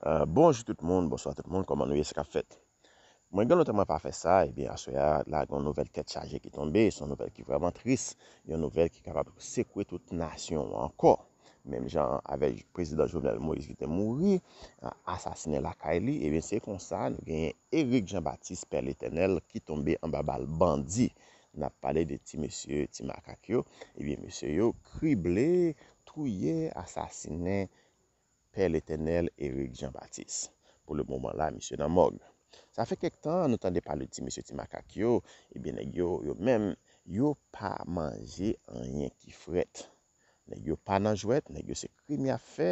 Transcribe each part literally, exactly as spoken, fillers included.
Uh, bonjou tout moun, bonswa tout moun, kòman nou ye, sa k ap fèt? Mwen gen lontan mwen pa fè sa, ebyen aswè a la gen yon nouvèl tèt chaje ki tonbe, se yon nouvèl ki vrèman tris, yon nouvèl ki kapab sekwe tout nasyon an ankò. Menm jan avèk prezidan Jovenel Moïse ki te mouri, asasinen lakay li, ebyen se konsa nou genyen Eric Jean Baptiste Pè Letènèl ki tonbe anba bal bandi. N ap pale de ti mesye, ti makak yo. Ebyen mesye yo krible, touye, asasinen Pè Letènèl Eric Jean Baptiste. Pou le moman la, misye nan mòg. Sa fè kèk tan nou tande pale de ti mesye ti makak yo, ebyen nèg yo, yo menm, yo pa manje anyen ki frèt. Nèg yo pa nan jwèt, nèg yo se krim y ap fè,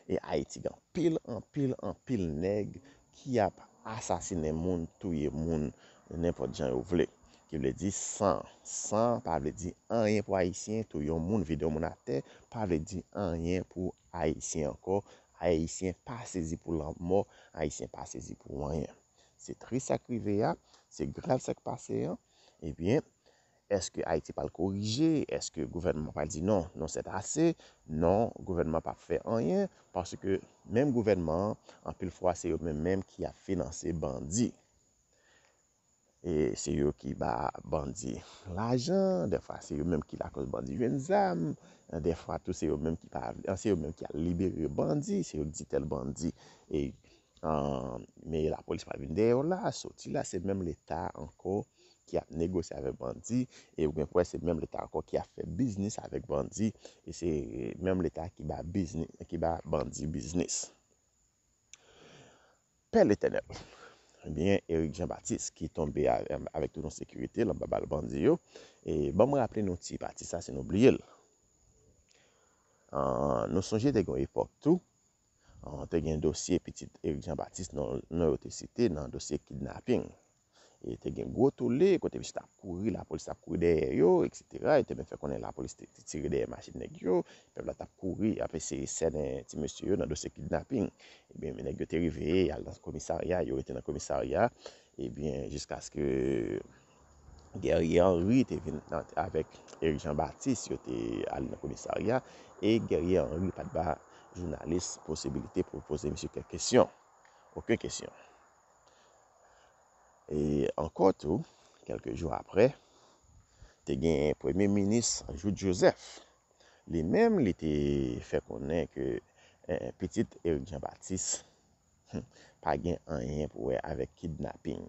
e Ayiti gen anpil, anpil, anpil nèg ki ap asasinen moun, touye moun, nenpòt jan yo vle. Ki vle di san. San pa vle di anyen pou Ayisyen, touye yon moun, vide yon moun atè, pa vle di anyen pou Ayisyen ankò. Ayisyen pa sezi pou lanmò, Ayisyen pa sezi pou anyen. Se tris sa k rive a, se grav sa k pase an. Ebyen, èske Ayiti pral korije? Èske gouvènman pral di non, non, c'est assez? Non, gouvènman p ap fè anyen, paske menm gouvènman an, anpil fwa se yo menm menm ki ap finanse bandi. E se yo ki ba bandi lajan, dèfwa se yo menm ki lakòz bandi jwenn zam, dèfwa tou se yo menm ki pa, se yo menm ki al libere bandi, se yo ki di tèl bandi e, men lapolis pral vin dèyè w la, soti la, se menm Leta ankò ki ap negosye avèk bandi, e ou gen pou wè se menm Leta ankò ki ap fè biznis avèk bandi, e se menm Leta ki ba biznis, ki ba bandi biznis. Pè Letènèl, ebyen, Eric Jean Baptiste ki tonbe avèk tout yon sekirite l anba bal bandi yo. E ban m raple nou ti pati sa si nou bliye l. Nou sonje te gen yon epòk tou, te gen dosye pitit Eric Jean Baptiste non yo te site nan dosye kidnaping. E te gen gwo tole kote misye t ap kouri, lapolis t ap kouri dèyè yo, etsetera. Yo te menm fè konnen lapolis te tire dèyè machin nèg yo. Pèp la t ap kouri, ap eseye sènen ti mesye yo nan dosye kidnaping. Ebyen, nèg yo te rive, y al nan komisarya, yo rete nan komisarya. Ebyen, jiskaske Guerrier Henry te vin avèk Eric Jean Baptiste, yo te ale nan komisarya. E Guerrier Henry pa t ba jounalis posibilite pou poze misye kèk kesyon. Okenn kesyon. E ankò tou, kèlke jou aprè, te gen Premye Minis Jouthe Joseph. Li menm, li te fè konnen ke eh, pitit Eric Jean Baptiste hmm, pa gen anyen pou wè avèk kidnaping.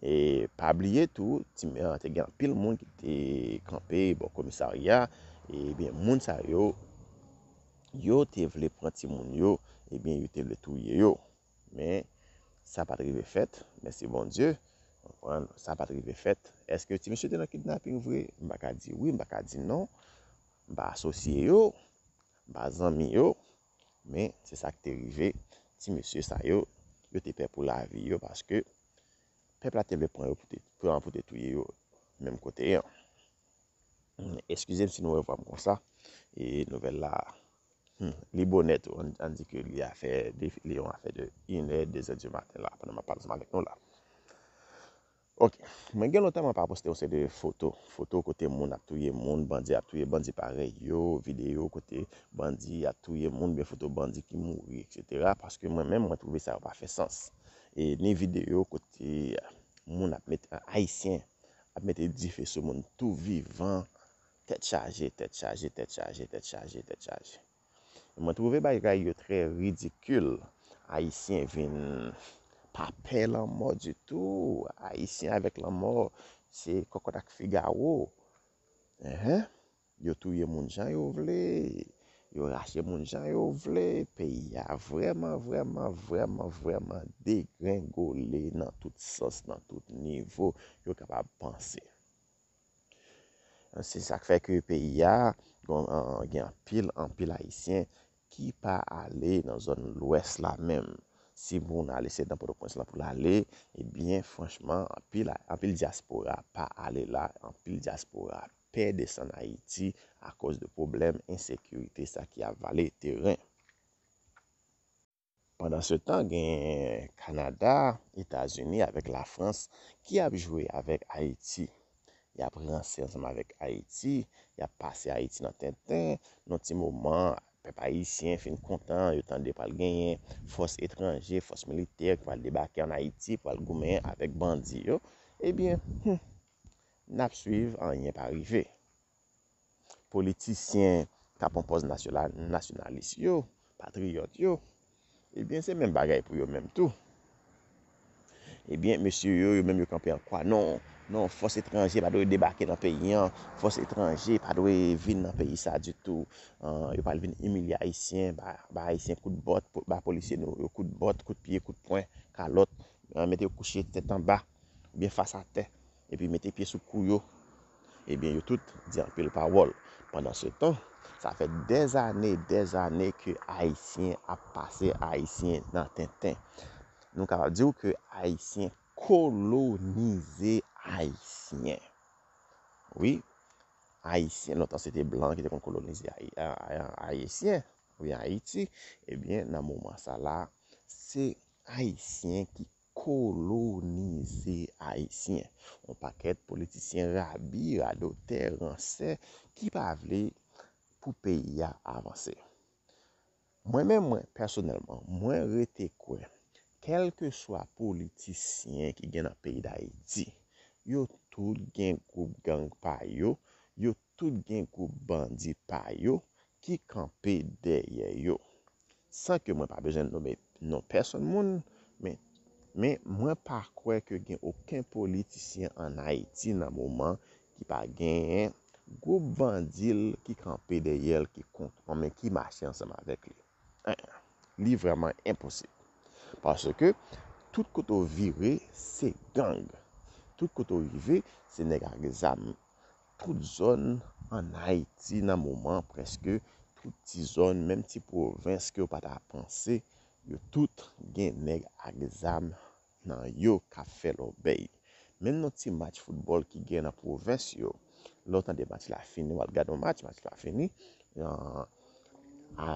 E pa bliye tou, te gen anpil moun ki te kanpe bò komisarya. Ebyen, moun sa yo, yo te vle pran timoun yo, ebyen, yo te vle touye yo. Men, sa pa t rive fèt, mèsi Bondye. Konprann, sa pa t rive fèt. Èske ti mesye te nan kidnaping vre? M pa ka di wi, m pa ka di non. M pa asosye yo, m pa zanmi yo. Men, se sa k te rive. Ti mesye sa yo, yo te pè pou lavi yo paske pèp la te vle pran yo pou te, pou te touye yo menm kote an. Eskize m si nou wè vwa m konsa. E nouvèl la, hmm, li bonè tou. Ann, ann di ke li a fè, li yon afè de inè, dezè di maten la, pandan m ap pale ansanm avèk nou la. Ok, mwen gen lontan mwen pa poste yon seri de foto. Foto kote moun ap touye moun, bandi ap touye bandi parèy yo, videyo kote bandi ap touye moun, byen foto bandi ki mouri, etsetera. Paske mwen menm, mwen twouve sa yo pa fè sans. E ni videyo kote moun ap mete, Ayisyen ap mete dife sou moun tou vivan, tèt chaje, tèt chaje, tèt chaje, tèt chaje, tèt chaje. Mwen twouve bagay yo trè ridikil. Ayisyen vin pa pè lanmò ditou. Ayisyen avèk lanmò, se kòkòt ak figawo. Enhen. Yo touye moun jan yo vle. Yo rache moun jan yo vle. Peyi a vrèman, vrèman, vrèman, vrèman degrengole nan tout sans, nan tout nivo yo kapab panse. Se sa k fè ke peyi a gen anpil, anpil Ayisyen ki pa ale nan zòn lwès la menm. Si moun ale se nan Pòtoprens la pou l ale, ebyen, franchman, anpil, anpil dyaspora pa ale la, anpil dyaspora pè desann Ayiti akoz de pwoblèm ensekirite sa ki ap vale teren. Pandansetan, gen Kanada, Etazini avèk Lafrans ki ap jwe avèk Ayiti. Y ap ranse ansanm avèk Ayiti, y ap pase Ayiti nan tenten. Nan ti moman, pèp ayisyen fin kontan, yo tande pral genyen fòs etranje, fòs militè ki pral debake ann Ayiti, pral goumen avèk bandi yo. Ebyen, hmm, n ap swiv, anyen pa rive. Politisyen k ap pran pòz nasyola-, nasyonalis yo, patriyòt yo, ebyen, se menm bagay pou yo menm tou. Ebyen, mesye yo, yo menm yo kanpe an kwa. Non, non, fòs etranje pa dwe debake nan peyi an. Fòs etranje pa dwe vin nan peyi sa ditou. An, yo pral vin imilye Ayisyen, ba, ba Ayisyen kout bòt, po-, ba polisye nou yo kout bòt, kout pye, kout pwen, kalòt, an, mete yo kouche tèt anba, oubyen fas atè, epi mete pye sou kou yo. Ebyen, yo tout di anpil pawòl. Pandansetan, sa fè dèzane, dèzane ke Ayisyen ap pase Ayisyen nan tenten. Nou kapab di w ke Ayisyen kolonize Ayisyen. Wi, Ayisyen, lontan se te blan ki te konn kolonize Ayi-, a-, a-, Ayisyen, oubyen Ayiti. Ebyen, nan moman sa la, se Ayisyen ki kolonize Ayisyen. Yon pakèt politisyen rabi, radotè, ransè, ki pa vle pou peyi a avanse. Mwen menm, mwen, pèsonèlman, mwen rete kwè, kèlkeswa politisyen ki gen nan peyi Dayiti, yo tout gen gwoup gang pa yo, yo tout gen gwoup bandi pa yo ki kanpe dèyè yo. San ke mwen pa bezwen nonmen non pèsonn moun, men, men mwen pa kwè ke gen okenn politisyen ann Ayiti nan moman ki pa genyen gwoup bandi l ki kanpe dèyè l, ki kont, men ki mache ansanm avèk li. En, li vrèman enposib. Paske tout kote w vire, se gang. Tout kote w rive, se nèg ak zam. Tout zòn ann Ayiti nan moman, prèske tout ti zòn, menm ti pwovens ke w pa ta panse, yo tout gen nèg ak zam nan yo k ap fè lòbèy. Menm nan ti match foutbòl ki gen nan pwovens yo, lè w tande match la fini, w al gade yon match, match la fini, a, a,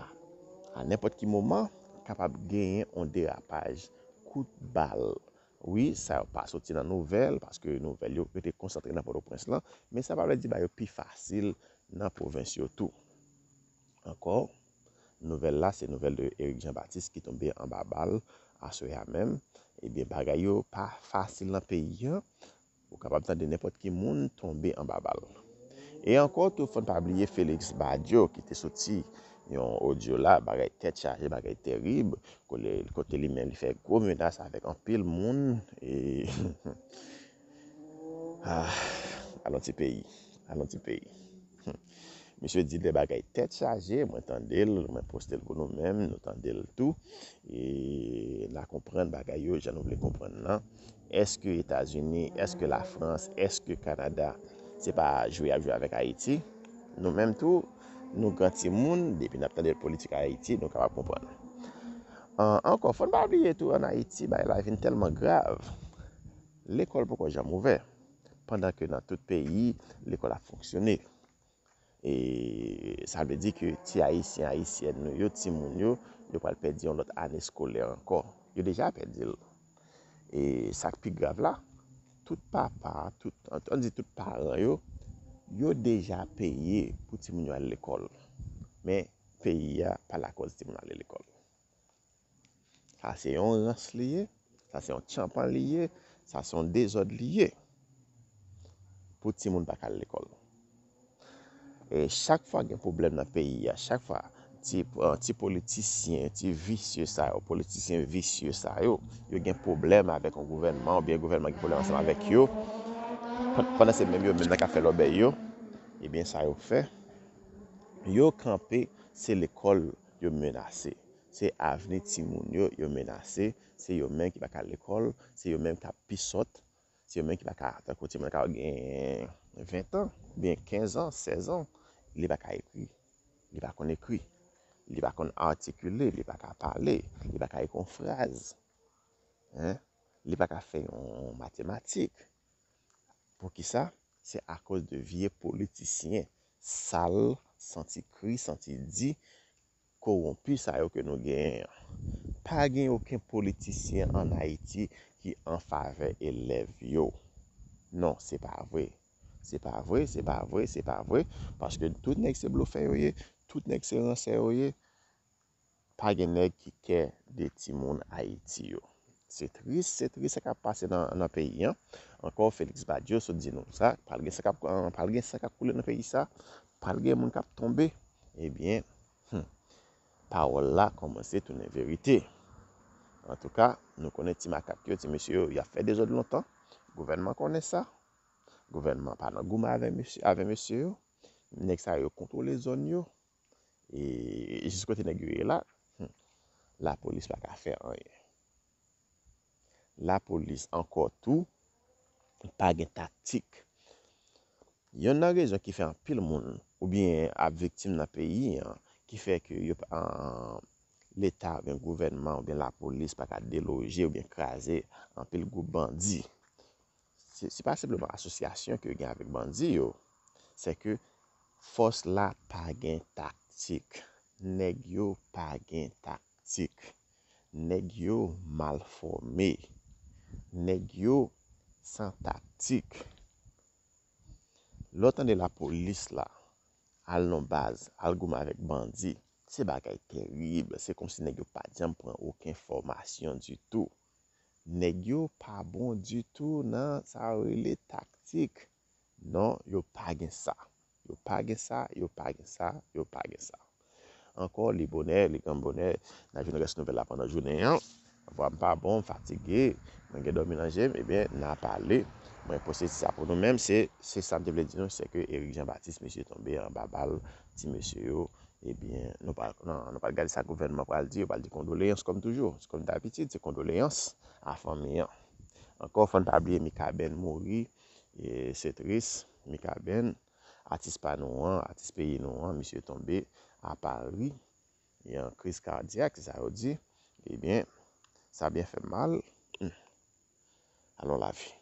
a nenpòt ki moman, kapab genyen yon derapaj, kout bal. Wi, sa yo pa soti nan nouvèl, paske nouvèl yo rete konsantre nan Pòtoprens lan, men sa pa vle di bagay yo pi fasil nan pwovens yo tou. Ankò, nouvèl la, se nouvèl de Eric Jean Baptiste ki tonbe anba bal aswè a menm. Ebyen, bagay yo pa fasil nan peyi an. Ou kapab tande nenpòt ki moun tonbe anba bal. E ankò tou, fò n pa bliye Félix Badio ki te soti yon odyo la, bagay tèt chaje, bagay terib, kote, kote li menm li fè gwo menas avèk anpil moun. E, ah, alon ti peyi, alon ti peyi. Misye di de bagay tèt chaje, mwen tande l, mwen poste l pou nou menm, nou tande l tou. E n a konprann bagay yo jan nou vle konprann nan. Èske Etazini, èske Lafrans, èske Kanada, se pa jwe y ap jwe avèk Ayiti? Nou menm tou, nou gran timoun, depi n ap tande politik Ayiti, nou kapab konprann. An, ankò, fò n pa bliye tou, ann Ayiti, bagay la vin tèlman grav. Lekòl poko janm ouvè, pandan ke nan tout peyi, lekòl ap fonksyone. E sa vle di ke ti Ayisyen, Ayisyèn nou yo, timoun yo, yo pral pèdi yon lòt ane eskolè ankò. Yo deja pèdi l. E sa k pi grav la, tout papa, tout, an, an di tout paran yo, yo deja peye pou timoun yo al lekòl. Men peyi a pa lakòz timoun ale lekòl. Sa se yon rans li ye, sa se yon tchanpan li ye, sa se yon dezòd li ye. Pou timoun pa ka al lekòl. E chak fwa gen pwoblèm nan peyi a, chak fwa ti, ti politisyen, ti visye sa yo, politisyen visye sa yo, yo gen pwoblèm avèk yon gouvènman oubyen gouvènman gen pwoblèm ansanm avèk yo, pandan se menm yo menm nan k ap fè lòbèy yo, ebyen sa yo fè, yo kanpe, se lekòl yo menase. Se avni timoun yo, yo menase. Se yo menm ki pa ka al lekòl, se yo menm k ap pi sòt, se yo menm ki pa ka, tankou timoun ka gen ven tan, oubyen kenz an, sèz an, li pa ka ekri, li pa konn ekri, li pa konn atikile, li pa ka pale, li pa ka ekri yon fraz, en, li pa ka fè yon matematik. Poukisa? Se akoz de vye politisyen sal, santi kri, santi di, kowonpi sa yo ke nou genyen an. Pa gen okenn politisyen ann Ayiti ki an favè elèv yo. Non, se pa vre. Se pa vre, se pa vre, se pa vre. Paske tout nèg se blofè yo ye. tout nèg se ransè yo ye. Pa gen nèg ki kè de timoun Ayiti yo. Se tris, se tris sa k ap pase nan, nan peyi an. Ankò, Felix Badio sot di nou sa, pral gen san k ap, pral gen san k ap koule nan peyi sa, pral gen moun k ap tonbe. Ebyen, hmm, pawòl la kòmanse tounen verite. Antouka, nou konnen ti makak yo, ti mesye yo, y ap fè dezòd lontan. Gouvènman konnen sa. Gouvènman pa nan goumen avè mesye, avè mesye yo. Nèg sa yo kontwole zòn yo. E jis kote nèg yo ye la, hmm, lapolis pa ka fè anyen. Lapolis ankò tou, pa gen taktik. Yonn nan rezon ki fè anpil moun oubyen ap viktim nan peyi an, ki fè ke yo pa, Leta oubyen gouvènman oubyen lapolis pa ka deloje oubyen kraze anpil gwoup bandi. Se, se pa senpleman asosyasyon ke yo gen avèk bandi yo, se ke fòs la pa gen taktik. Nèg yo pa gen taktik. Nèg yo mal fòme. Nèg yo san taktik. Lè w tande lapolis la al nan baz, al goumen avèk bandi, se bagay terib. Se kòmsi nèg yo pa t janm pran okenn fòmasyon ditou. Nèg yo pa bon ditou nan sa yo rele taktik. Non, yo pa gen sa. Yo pa gen sa, yo pa gen sa, yo pa gen sa. Ankò, li bonè, li grann bonè, n a jwenn rès nouvèl la pandan jounen an. Vwa m pa bon, m fatige, mwen gen dòmi nan je m, ebyen, n a pale. Mwen poste ti sa pou nou menm, se, se sa m te vle di nou, se ke Eric Jean Baptiste, mesye tonbe anba bal, ti mesye yo, ebyen, nou pa, non, nou pa gade sa gouvènman pral di, yo pral di kondoleyans kòm toujou, kòm dabitid, se kondoleyans a fanmi an. Ankò, fò n pa bliye Mikaben mouri, e se tris, Mikaben, atis pa nou an, atis peyi nou an, misye tonbe a Pari, e an kriz kadyak, se sa yo di, ebyen, sa byen fè m mal. Hmm. Alò lavi.